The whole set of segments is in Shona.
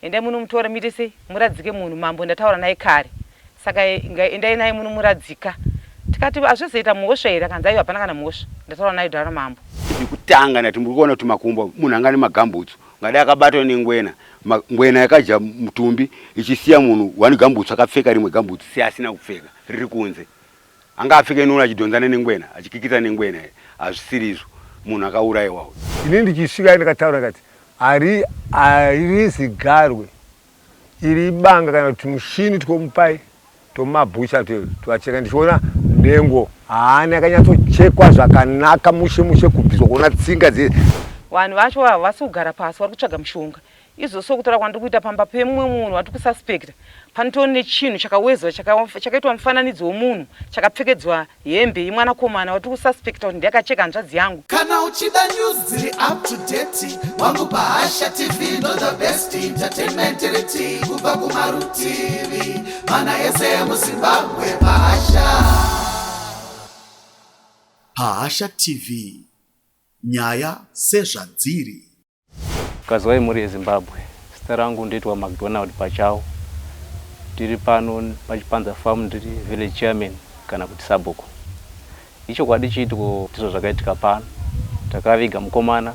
Endai munomutora muite sei muradzike munhu mambo ndataura naye kare saka endai naye munomuradzika. Tikati hazvizoita mhosva here akanzi aiwa hapana kana mhosva ndataura naye dhara mambo. Chekutanga ndati muri kuona kuti makumbo munhu anga nemagambutsu ngadai akabatwa nengwena ngwena yakadya mutumbi ichisiya munhu one gambutsu akapfeka rimwe gambutsu seasina kupfeka riri kunze anga apfeke nunu achidhonzana nengwena achikikita nengwena here hazvisiri izvo munhu akauraiwa uyu. Ini ndichisvika ndakataura ndikati hari harisi garwe iri ibanga kana kuti tumushini twomupai tomabhucha twacheka ndichiona nhengo haana yakanyatsochekwa zvakanaka mushe mushe kubviswa kuona tsinga dze Vanhu vacho havasi kugara pasi vari kutsvaga mushonga Izvo sokutaura kwandiri kuita pamba pemumwe munhu watiri kususpecta panotori nechinhu chakawezwa chakaitwa mufananidzo wemunhu chakapfekedzwa hembe yemwanakomana watiri kususpecta kuti ndiye akacheka hanzvadzi yangu. Kana uchida news dziri up to date wangu paHasha TV ndo the best entertainment iri kubva kumarutivi mana ese emuZimbabwe paHasha. Pahasha TV nyaya sezvadziri. Kazwai mhuri yeZimbabwe, zita rangu ndoitwa MacDonald Pachawo. Ndiri pano paChipanza Farm ndiri village chairman kana kuti sabhuku. Ichokwadi chiitiko ndizvo zvakaitika pano. Takaviga mukomana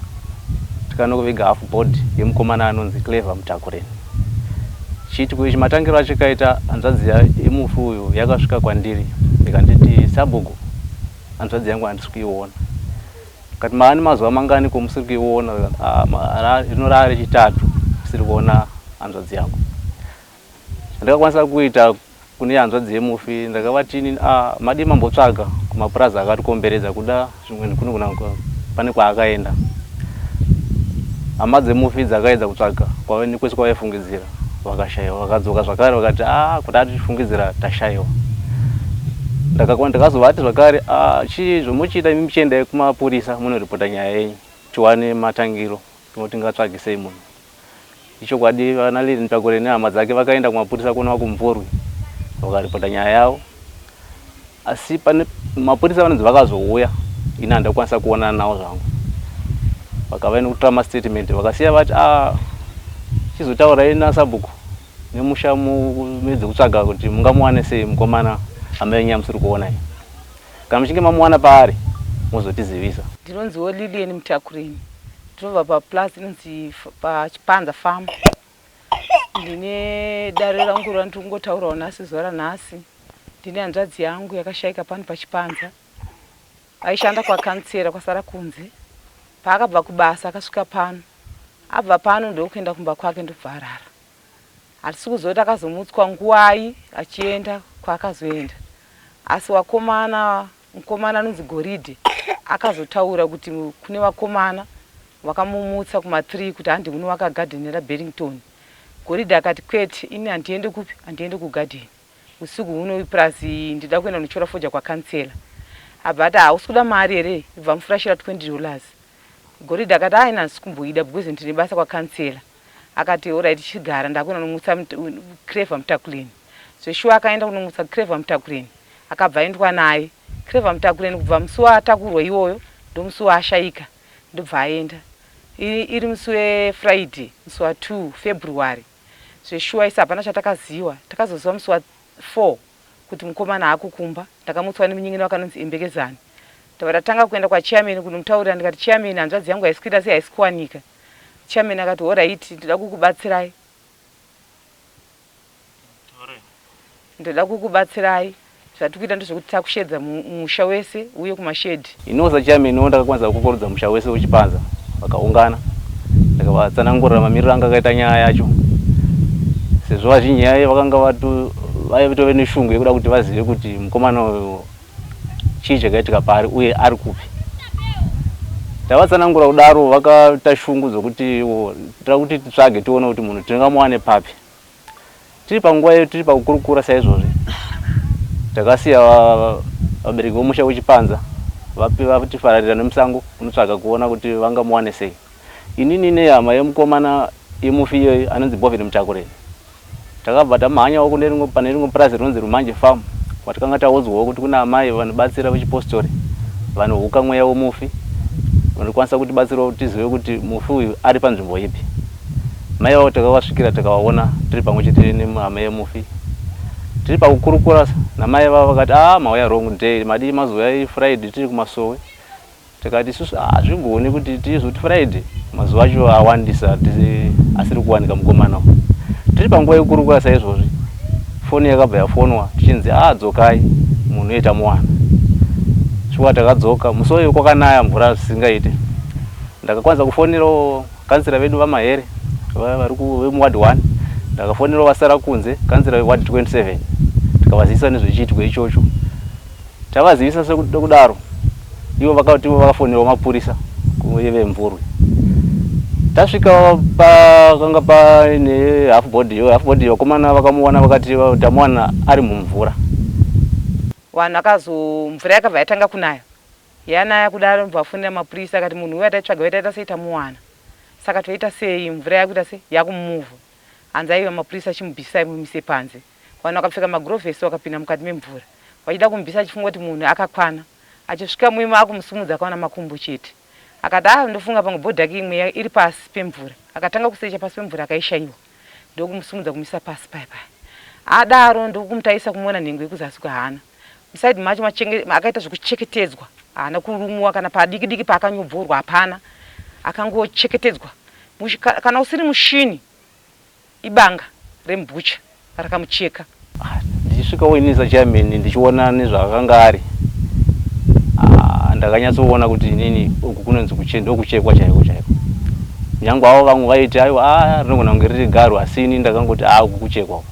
tikanoviga half body yemukomana anonzi Clever Mutakureni. Chiitiko ichi matangiro achikaita hanzvadzi yemufi uyu yakasvika kwandiri ikanditi sabhuku hanzvadzi yangu handisi kuiona. Kati maani mazuva mangani ko musiri kuiona ah, rino raa rechitatu musiri kuona hanzvadzi yangu. Chandakakwanisa kuita kune hanzvadzi yemufi ndakavati ini ah, madii mambotsvaga kumapurazi akatikomberedza kuda zvimwe kunogona pane kwaakaenda. Hama dzemufi dzakaedza kutsvaga kwave nekwese kwavaifungidzira vakashaiwa vakadzoka zvakare vakati ah kuda tichifungidzira tashaiwa. Ndakazovati zvakare ah chii zvomuchiita imi muchiendai kumapurisa munoripota nyaya yenyu tiwane matangiro tinoti tingatsvage sei munhu. Ichokwadi vana Lily Mutakure nehama dzake vakaenda kumapurisa kunova kuMvurwi vakaripota nyaya yavo asi pane mapurisa vanonzi vakazouya ini handina kukwanisa kuonana navo zvangu vakava nekutora mastatement vakasiya vati ah chizotaurai nasabhuku nemusha muedze kutsvaga kuti mungamuwane sei mukomana amai venyu yamusiri kuona iyi kana muchinge mamuwana paari mozotizivisa. Ndinonziwo Lilian Mutakureni ndinobva paplus inonzi paChipanza farm. Ndine dare rangu randiri kungotaurawo nhasi zuva ranhasi. Ndine hanzvadzi yangu yakashaika pano paChipanza. Aishanda kwakansera kwasara kunze. Paakabva kubasa akasvika pano. Abva pano ndokuenda kumba kwake ndobva arara. Hatisi kuziva kuti akazomutswa nguvai achienda kwaakazoenda. Asi vakomana, mukomana anonzi Goridhe akazotaura kuti kune vakomana vakamumutsa kuma 3 kuti hande unovaka garden raBerrington. Goridhe akati kwete ini handiende kupi handiende kugarden usiku huno plus ndida kuenda kunotyora fodya kwakansela. Abva ati hausi kuda mari here ibva amufurashira 20 dollars. Goridhe akati haa ini handisi kumboida because ndine basa kwakansela. Akati horaiti chigara ndakuenda kunomutsa Clever Mutakureni. Zveshuwa akaenda kunomutsa Clever Mutakureni akabva aendwa naye. Clever Mutakureni kubva musi waatakurwa iwoyo ndomusi waashaika ndobva aenda. Iri musi weFriday musi wa 2 February. Zveshuwa isu hapana chatakaziwa takazoziwa musi wa 4 kuti mukomana haako kumba. Ndakamutswa nemunyin'ina wake anonzi Embekezani. Ndabva tatanga kuenda kwachairman kunomutaurira ndikati chairman hanzvadzi yangu haisi kuita sei haisi kuwanika. Chairman akati horaiti ndoda kukubatsirai. Ndoda kukubatsirai zvatiri kuita ndezvekuti takushedza musha wese uye kumashedhi. Iniwo sachairman wo ndakakwanisa kukokorodza musha wese weChipanza vakaungana ndikavatsanangurira mamiriro anga akaita nyaya yacho sezvo vazhinji yaye vakanga vaitove neshungu yekuda kuti vazive kuti mukomana uyu chii chakaitika paari uye ari kupi. Tavatsanangura kudaro vakaita shungu dzokuti tira kuti titsvage tione kuti munhu tingamuwane papi. Tiri panguva iyo tiri pakukurukura saizvozvi takasiya vabereki vomusha weChipanza vatifararira nemusango kunotsvaga kuona kuti vangamuwane sei. Inini nehama yemukomana yemufi iyoyi anonzi Bovin Mutakureni Takabva tamhanyawo kune rimwe pane rimwe purazi rinonzi Rumanje Farm kwatakanga taudzwawo kuti kuna amai vanobatsira vechipostori vanohuka mweya wemufi vanokwanisa kutibatsirawo kuti tizive kuti mufi uyu ari panzvimbo ipi. Mai vavo takavasvikira tikavaona tiri pamwe chete nehama yemufi. Tiri pakukurukura namai vavo vakati ah mauya wrong day madii mazouya Friday tiri kumasowe. Tikati isusu hazvigoni kuti tizoti Friday mazuva acho awandisa asiri kuwanika mukomana uyu. Tiri panguva yekukurukura saizvozvi foni yakabva yafonwa tichinzi ah dzokai munhu uye tamuwana. Shuwa takadzoka musi uyu kwakanaya mvura zvisingaite. Ndakakwanisa kufonerawo kansela vedu VaMahere vari vemuward 1 ndakafonerawo vasara kunze kansela veward 27 tikavazivisa nezvechiitiko ichocho. Tavazivisa sekudaro ivo vakati vakafonerawo mapurisa vemvurwi. Tasvika pakanga paine half body iyo half body vakomana vakamuwana vakati tamuwana ari mumvura. Vanhu akazo mvura yakabva yatanga kunaya Yanaya kudaro ndobva afonera mapurisa akati munhu uya taitsvaga uya taita sei tamuwana saka toita sei mvura yakuita sei yakumuvha hanzi aiwa mapurisa chimubvisai mumise panze vanhu vakapfeka magurovhesi vakapinda mukati memvura vachida kumubvisa achifunga kuti munhu akakwana achisvika muima akumusimudza akaona makumbo chete akati ah ndofunga pamwe bhodhi yake imwe iri pasi pemvura akatanga kusecha pasi pemvura akaishaiwa ndokumusimudza kumisa pasi paya paya adaro ndokumutaisa kumuona nhengo yekuzasi kwehana Muside macho machenge akaita zvekucheketedzwa haana kurumwa kana padiki diki paakanyobvorwa hapana akangocheketedzwa kana usiri mushini ibanga remubhucha rakamucheka. Ah, ndichisvikawo ini sachairman ndichiona nezvaakanga ari ah, ndakanyatsoona kuti inini uku kunonzi ndokuchekwa chaiko chaiko nyangwe avo vamwe vaiti aiwa ah, rinogona kunge riri garwe asi ini ndakangoti ah, uku kuchekwa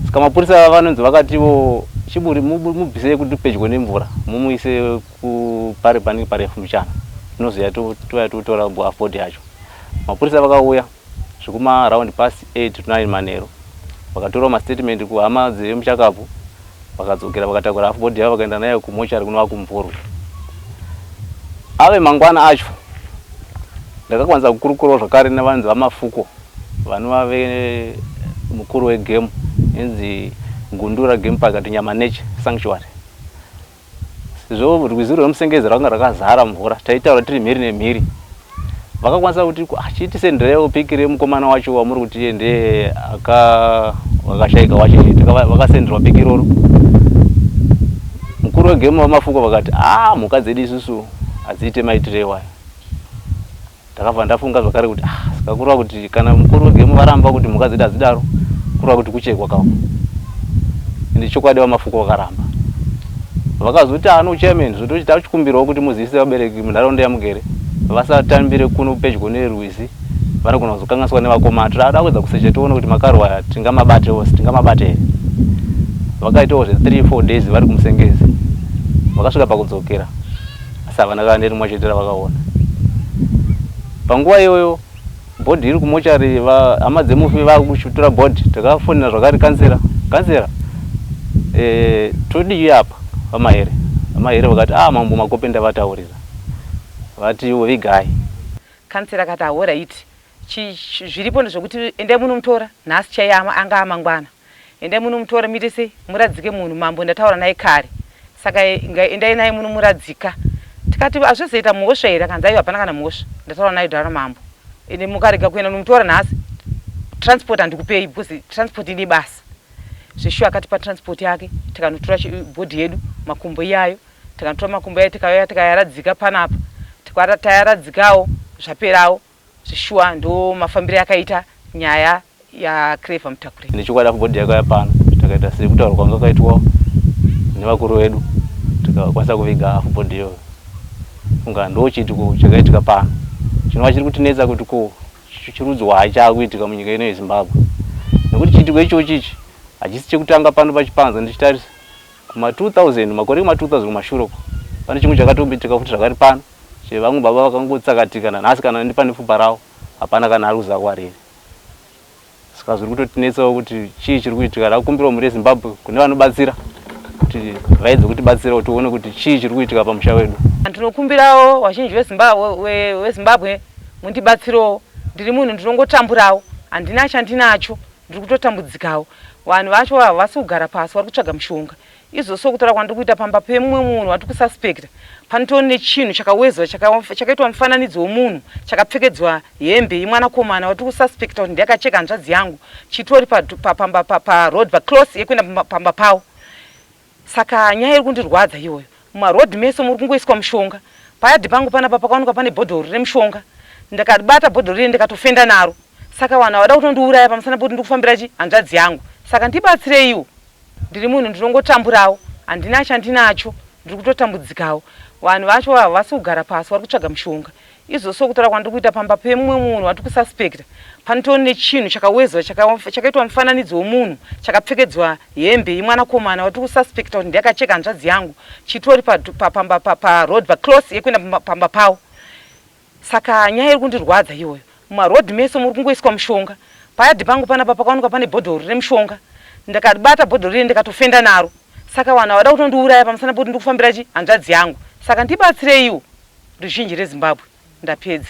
Saka mapurisa vanonzi vakatiwo chiburi mubvisei kuti pedyo nemvura mumuise kupari panenge parefu mbichana tinozoya touya totora body yacho. Mapurisa vakauya zvekuma round past 8 to 9 manheru vakatora mastatement kuhama dzemuchakabvu vakadzokera vakatakura half body yavo vakaenda nayo kumochari kunova kumvurwi. Ave mangwana acho ndakakwanisa kukurukurawo zvakare nevanzi vamafuko vanova ve mukuru wegame inzi Gundura Game Park at Nyama Nature Sanctuary sezvo rwizi rwemusengezi rwanga rwakazara mvura taitaura tiri mhiri nemhiri vakakwanisa kuti ah, chitisenderewo piki remukomana wacho wamuri kuti iye ndiye akashaika wacho vakasenderwa piki iroro mukuru wegame vamafuko vakati a ah, mhuka dzedu isusu hadziite maitire iwayo Ndakabva ndafunga zvakare kuti ah, saka kureva kuti kana mukuru wegemu varamba kuti mhuka dzedu hadzidaro, kureva kuti kuchekwa kako. Ende chokwadi VaMafuko vakaramba. Vakazoti ah no chairman, zvototi tachikumbirawo kuti muzivise vabereki munharaunda yamugere vasatambire kuno pedyo nerwizi vanogona kuzokanganiswa nevakomana. Toda kuedza kusecha tione kuti makarwe aya tingamabatewo tingamabate here. Vakaitawo zve 3 4 days vari kumusengezi. Vakasvika pakudzokera. asi havana kana nerimwe chete ravakaona. Panguva iyoyo bhodhi iri kumochari hama dzemufi vakutora bhodhi takafonera zvakare kansera kansera e, todii apa vamahere vamahere vakati ah mambo makope ndavataurira vati ivo vigai kansera akati ahoraiti zviripo ndezvekuti endai munomutora nhasi chaiye anga amangwana Endai munomutora muite sei muradzike munhu mambo ndataura naye kare saka endai naye munomuradzika tikati hazvizoita mhosva here akanzi aiwa hapana kana mhosva ndataura naye dhara mambo ende mukarega kuenda nomutora nhasi transport handikupei because transport ine basa zveshuwa akatipa transport yake tikanotora bhodhi yedu makumbo iyayo tikanotora makumbo iyayo tikauya tikayaradzika panapa tayaradzikawo zvaperawo Zveshuwa ndo mafambire akaita nyaya ya Clever Mutakurira. Nechokwadi apo bhodhi yakauya pano takaita sekutaura kwanga kwaitwa nevakuru vedu tikakwanisa kuviga afu bhodhi iyoyo. Funga ndo chiitiko chakaitika pano chinova chiri kutinetsa kuti ko chirudzwai chaakuitika munyika ino yeZimbabwe nekuti chiitiko ichochi ichi hachisi chekutanga pano pachipanza ndichitarisa kuma 2000 makore kuma 2000 kumashure uko pane chimwe chakatomboitika futi zvakari pano Chevamwe baba vakangotsakatika nanhasi kana ndipane pfupa ravo hapana kana ari kuziva kwariri. Saka zviri kutotinetsawo kuti chii chiri kuitika. Takumbirawo mhuri yeZimbabwe kune vanobatsira kuti vaedze kutibatsira kuti tione kuti chii chiri kuitika pamusha wedu. Ndinokumbirawo vazhinji veZimbabwe mundibatsirewo. Ndiri munhu ndinongotamburawo handina chandinacho ndiri kutotambudzikawo. Vanhu vacho havasi kugara pasi vari kutsvaga mishonga. Izvo sokutaura kwandiri kuita pamba pemumwe munhu watiri kususpecta panotori nechinhu chakawezwa chakaitwa mufananidzo wemunhu chakapfekedzwa hembe yemwanakomana watiri kususpecta kuti ndiye akacheka hanzvadzi yangu chitori pamba paroad paclose yekuenda pamba pavo. Saka nyaya iri kundirwadza iyoyo. Mumaroad mese muri kungoiswa mushonga. Payadhi pangu panapa pakawanikwa pane bhodhoro remushonga. Ndakabata bhodhoro riye ndikatofenda naro. Saka vanhu havada kutondiuraya pamusana pekuti ndiri kufambira chi hanzvadzi yangu. Saka ndibatsireiwo. Ndiri munhu ndinongotamburawo. Handina chandinacho. Ndiri kutotambudzikawo. Vanhu vacho havasi kugara pasi vari kutsvaga mushonga. Izvo sokutaura kwandiri kuita pamba pemumwe munhu watiri kususpecta panotori nechinhu chakawezwa chakaitwa mufananidzo wemunhu chakapfekedzwa hembe yemwanakomana watiri kususpecta kuti ndiye akacheka hanzvadzi yangu chitori pamba paroad paclose yekuenda pamba pavo. Saka nyaya iri kundirwadza iyoyo. Mumaroad mese muri kungoiswa mushonga. Payadhi pangu panapa pakawanikwa pane bhodhoro remushonga. Ndakabata bhodhoro riye ndikatofenda naro. Saka vanhu havada kutondiuraya pamusana pekuti ndiri kufambira chi hanzvadzi yangu. Saka ndibatsireiwo ruzhinji reZimbabwe. Ndapedza.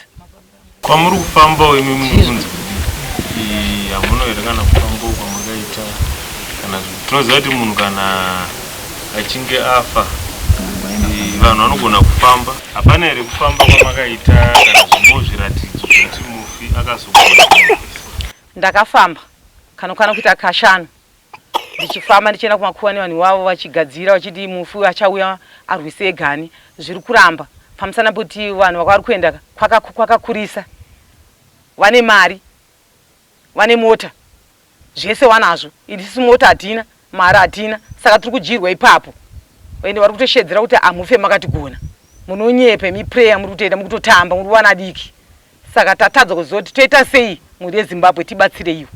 Kwamuri kufambawo imi muri kunzi kudii? Hamuno here kana kufambawo kwamakaita kana tinoziva kuti munhu kana achinge afa vanhu vanogona kufamba. Hapana here kufamba kwamakaita kana zvimwewo zviratidzo zvekuti mufi akazogona kunoiswa? Ndakafamba kanokwana kuita kashanu ndichifamba ndichienda kumakuva nevanhu ivavo vachigadzira vachiti mufi achauya arwise egani zviri kuramba pamusana pekuti vanhu vakvari kuenda kwakakurisa vane mari vane mota zvese wanazvo isisu mota hatina mari hatina saka tiri kudyirwa ipapo ende vari kutoshedzera kuti hamufe makatigona munonyepa imi prayer muri kutoita muri kutotamba muri vana diki saka tatadza kuziva kuti toita sei mhuri yezimbabwe tibatsireiwo.